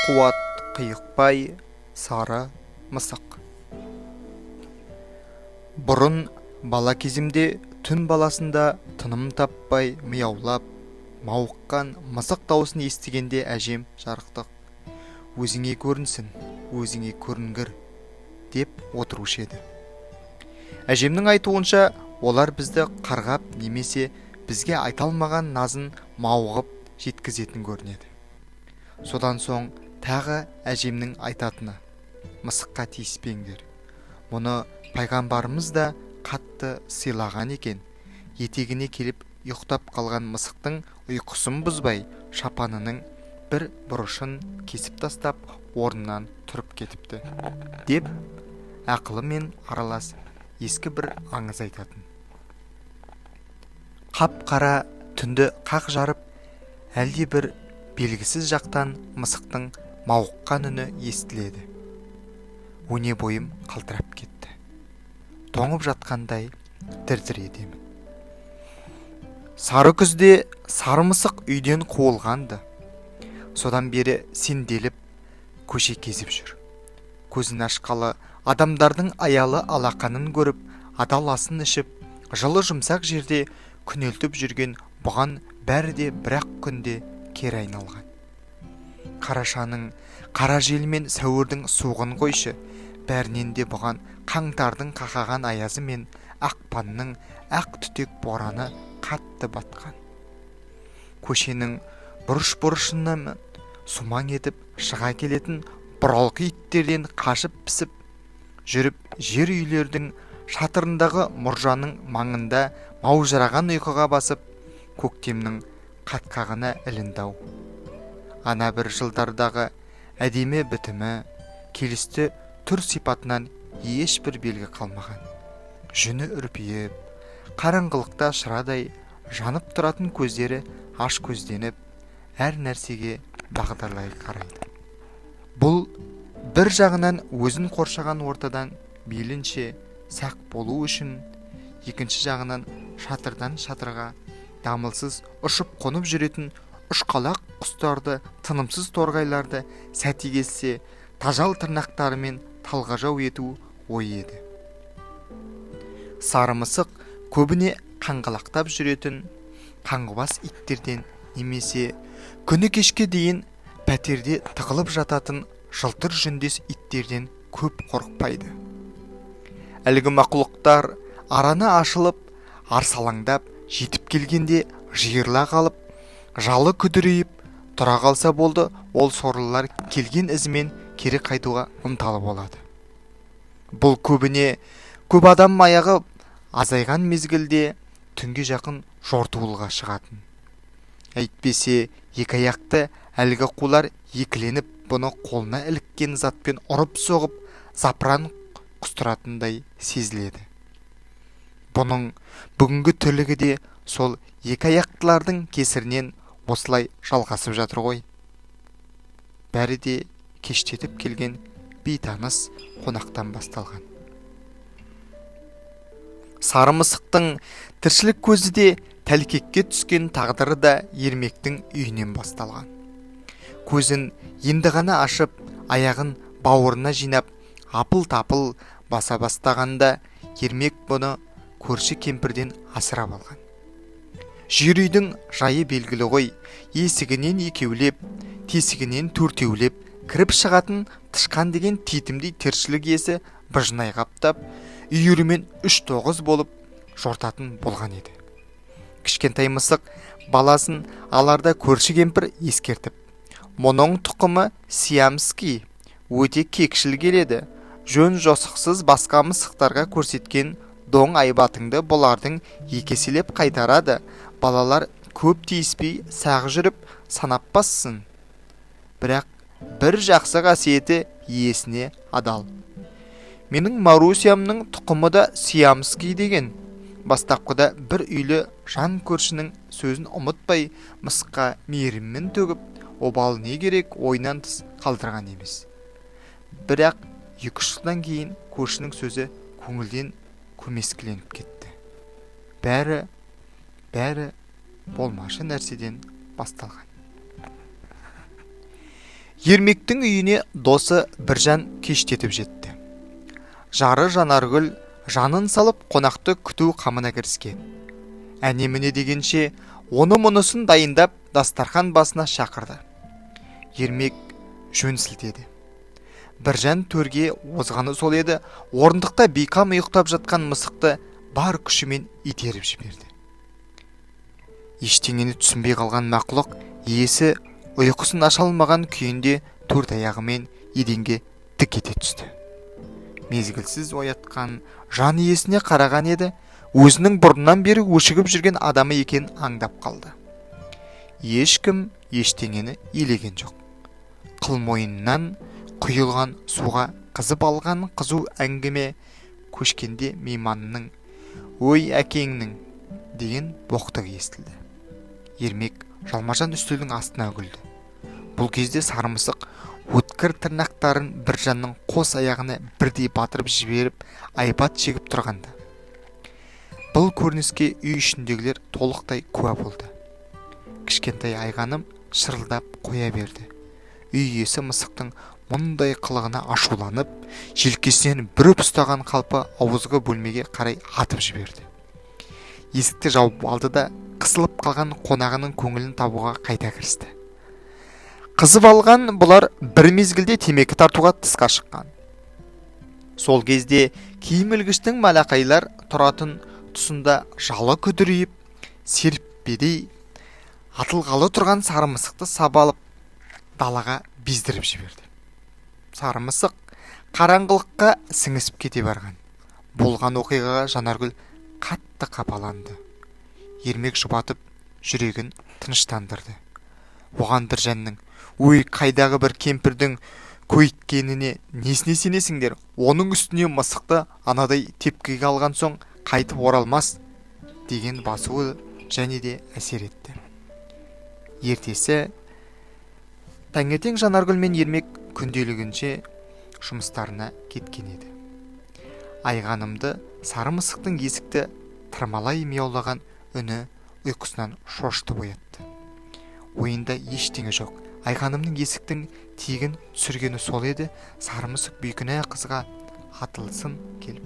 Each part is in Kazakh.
Қуат Қиықбай, «Сары мысық». Бұрын бала кезімде түн баласында тыным таппай мияулап мауыққан мысық даусын естігенде әжем жарықтық «Өзіңе көрінсін, өзіңе көрінгір» деп отырушы еді. Әжемнің айтуынша, олар бізді қарғап немесе бізге айта алмаған назын мауығып жеткізетін көрінеді. Содан соң тағы әжемнің айтатыны: «Мысыққа тиіспеңдер, мұны пайғамбарымыз да қатты сыйлаған екен. Етегіне келіп ұйықтап қалған мысықтың ұйқысын бұзбай, шапанының бір бұрышын кесіп тастап, орнынан тұрып кетіпті», – деп ақылымен аралас ескі бір аңыз айтатын. Қап-қара түнді қақ жарып, әлде бір белгісіз жақтан мысықтың мауыққан үні естіледі. Өне бойым қалтырап кетті, тоңып жатқандай дір-дір етемін. Сары күзде сары мысық үйден қуылған-ды. Содан бері сенделіп көше кезіп жүр. Көзін ашқалы адамдардың аялы алақанын көріп, адал асын ішіп, жылы жұмсақ жерде күнелтіп жүрген бұған бәрі де бір-ақ күнде кері айналған. Қарашаның қара желі мен сәуірдің суығын қойшы, бәрінен де бұған қаңтардың қақаған аязы мен ақпанның ақ түтек бораны қатты батқан. Көшенің бұрыш-бұрышынан сумаң етіп шыға келетін бұралқы иттерден қашып-пісіп жүріп, жер үйлердің шатырындағы мұржаның маңында маужыраған ұйқыға басып, көктемнің қатқағына ілінді-ау. Ана бір жылдардағы әдемі бітімі, келісті түр сипатынан ешбір белгі қалмаған. Жүні үрпиіп, қараңғылықта шырадай жанып тұратын көздері аш көзденіп, әр нәрсеге бағдарлай қарайды. Бұл бір жағынан өзін қоршаған ортадан мейлінше сақ болу үшін, екінші жағынан шатырдан шатырға дамылсыз ұшып қонып жүретін ұшқалақ құстарды, тынымсыз торғайларды сәті келсе тажал тырнақтарымен талғажау ету ойы еді. Сары мысық көбіне қаңғалақтап жүретін қаңғыбас иттерден немесе күні кешке дейін пәтерде тығылып жататын жылтыр жүндес иттерден көп қорықпайды. Әлгі мақұлықтар араны ашылып, арсалаңдап жетіп келгенде жиырыла қалып, жалы күдірейіп тұра қалса болды, ол сорлылар келген ізімен кері қайтуға ынталы болады. Бұл көбіне көп адам аяғы азайған мезгілде түнге жақын жортуылға шығатын. Әйтпесе екі аяқты әлгі қулар екіленіп, бұны қолына іліккен затпен ұрып-соғып, запыран құстыратындай сезіледі. Бұның бүгінгі тірлігі де сол екі аяқтылардың кесірінен осылай жалғасып жатыр ғой. Бәрі де кештетіп келген бейтаныс қонақтан басталған. Сары мысықтың тіршілік көзі де, тәлкекке түскен тағдыры да Ермектің үйінен басталған. Көзін енді ғана ашып, аяғын бауырына жинап, апыл-тапыл баса бастағанда Ермек бұны көрші кемпірден асырап алған. Жер үйдің жайы белгілі ғой, есігінен екеулеп, тесігінен төртеулеп кіріп шығатын тышқан деген титімдей тіршілік иесі быжынай қаптап, үйірімен үш тоғыз болып жортатын болған еді. Кішкентай мысық баласын аларда көрші кемпір ескертіп: «Мұның тұқымы сиамский, өте кекшіл келеді. Жөн жосықсыз басқа мысықтарға көрсеткен доң айбатыңды бұлардың екі еселеп қайтарады. Балалар көп тиіспей, сақ жүріп, санап бассын. Бірақ бір жақсы қасиеті – иесіне адал. Менің Марусямның тұқымы да сиамский», – деген. Бастапқыда бір үйлі жан көршінің сөзін ұмытпай, мысыққа мейірімін төгіп, обалы не керек, ойынан тыс қалдырған емес. Бірақ 2-3 жылдан кейін көршінің сөзі көңілден көмескіленіп кетті. Бәрі, бәрі болмашы нәрседен басталған. Ермектің үйіне досы Біржан кештетіп жетті. Жары Жанаргүл жанын салып қонақты күту қамына кіріскен. Әне-міне дегенше оны-мұнысын дайындап дастархан басына шақырды. Ермек жөн сілтеді. Біржан төрге озғаны сол еді, орындықта бейқам ұйықтап жатқан мысықты бар күшімен итеріп жіберді. Ештеңені түсінбей қалған мақұлық иесі ұйқысын аша алмаған күйінде төрт аяғымен еденге дік ете түсті. Мезгілсіз оятқан жан иесіне қараған еді, өзінің бұрыннан бері өшігіп жүрген адамы екенін аңдап қалды. Ешкім ештеңені елеген жоқ. Қыл мойыннан құйылған суға қызып алған қызу әңгіме көшкенде мейманның «Ой, әкеңнің!» деген боқтығы естілді. Ермек жалмажан үстелдің астына үңілді. Бұл кезде сары мысық өткір тырнақтарын Біржанның қос аяғына бірдей батырып жіберіп, айбат шегіп тұрғанда. Бұл көрініске үй ішіндегілер толықтай куә болды. Кішкентай Айғаным шырылдап қоя берді. Үй иесі мысықтың мұндай қылығына ашуланып, желкесінен бүріп ұстаған қалпы ауызғы бөлмеге қарай атып жіберді. Есікті жауып алды да, қысылып қалған қонағының көңілін табуға қайта кірісті. Қызып алған бұлар бір мезгілде темекі тартуға тысқа шыққан. Сол кезде киім ілгіштің малақайлар тұратын тұсында жалы күдірейіп, серіппедей атылғалы тұрған сары мысықты сабалып далаға бездіріп жіберді. Сары мысық қараңғылыққа сіңісіп кете барған. Болған оқиғаға Жанаргүл қатты қапаланды. Ермек жұбатып, жүрегін тыныштандырды. Оған Біржанның «Өй, қайдағы бір кемпірдің көйткеніне несіне сенесіңдер? Оның үстіне мысықты анадай тепкіге алған соң қайтып оралмас» деген басуы және де әсер етті. Ертесі таңертең Жанаргүл мен Ермек күнделігінше жұмыстарына кеткен еді. Айғанымды сары мысықтың есікті тырмалай мияулаған үні ұйқысынан шошытып оятты. Ойында ештеңе жоқ. Айғанымның есіктің тиегін түсіргені сол еді, сары мысық бейкүнә қызға атылсын келіп.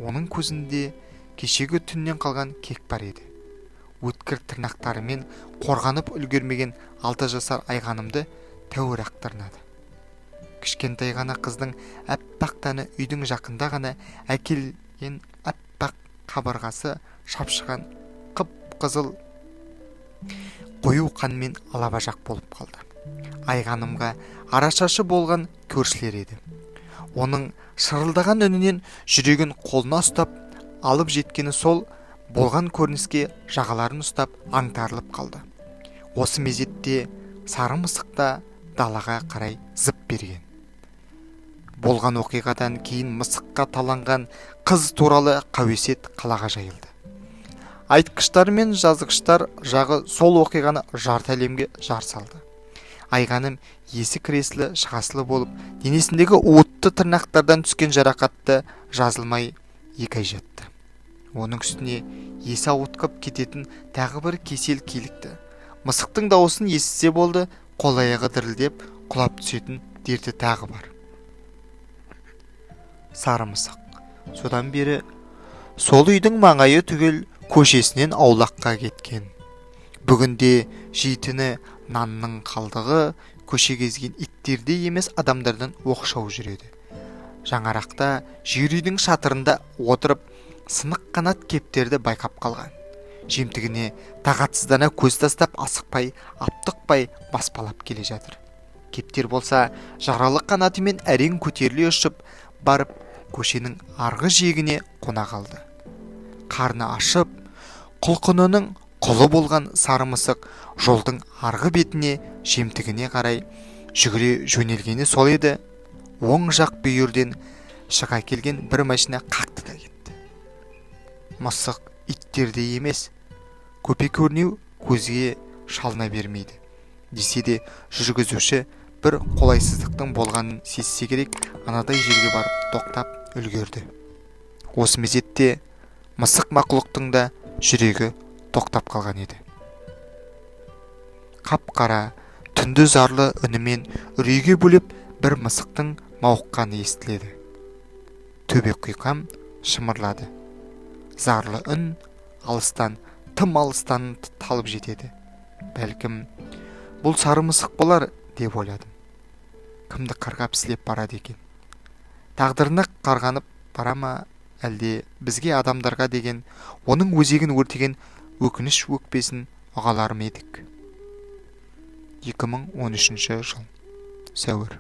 Оның көзінде кешегі түннен қалған кек бар еді. Өткір тырнақтарымен қорғанып үлгермеген 6 жасар Айғанымды тәуір-ақ тырнады. Кішкентай ғана қыздың әппақ тәні үйдің жақында ғана әкелген әппақ қабырғасы шапшыған қып-қызыл қою қанмен алабажақ болып қалды. Айғанымға арашашы болған көршілер еді. Оның шырылдаған үнінен жүрегін қолына ұстап алып жеткені сол, болған көрініске жағаларын ұстап аңтарылып қалды. Осы мезетте сары мысық та далаға қарай зып берген. Болған оқиғадан кейін мысыққа таланған қыз туралы қауесет қалаға жайылды. Айтқыштар мен жазғыштар жағы сол оқиғаны жарты әлемге жар салды. Айғаным есі кіресілі шығасылы болып, денесіндегі уытты тырнақтардан түскен жарақатты жазылмай 2 ай жатты. Оның үстіне есі ауытқып кететін тағы бір кесел килікті. Мысықтың дауысын естісе болды, қол аяғы дірілдеп құлап түсетін дерті тағы бар. Сары мысық содан бері сол үйдің маңайы түгел көшесінен аулаққа кеткен. Бүгінде жейтіні нанның қалдығы, көше кезген иттердей емес адамдардан оқшау жүреді. Жаңарақта жер үйдің шатырында отырып сынық қанат кептерді байқап қалған. Жемтігіне тағатсыздана көз тастап, асықпай, аптықпай баспалап келе жатыр. Кептер болса жаралы қанатымен әрең көтеріле ұшып барып көшенің арғы жиегіне қона қалды. Қарны ашып, құлқынының құлы болған сары мысық жолдың арғы бетіне жемтігіне қарай жүгіре жөнелгені сол еді, оң жақ бүйірден шыға келген бір машина қақты да кетті. Мысық иттердей емес, көпе-көрнеу көзге шалына бермейді. Десе де жүргізуші бір қолайсыздықтың болғанын сезсе керек, анадай жерге барып тоқтап үлгерді. Осы мезетте мысық мақұлықтың да жүрегі тоқтап қалған еді. Қап-қара Түнді зарлы үнімен үрейге бөлеп, бір мысықтың мауыққаны естіледі. Төбе құйқам шымырлады. Зарлы үн алыстан, тым алыстан талып жетеді. Бәлкім, бұл сары мысық болар деп ойладым. Кімді қарғап сілеп барады екен? Тағдырына қарғанып бара ма, әлде бізге, адамдарға деген оның өзегін өртеген өкініш өкпесін ұғалар ма едік? 2013 жыл, сәуір.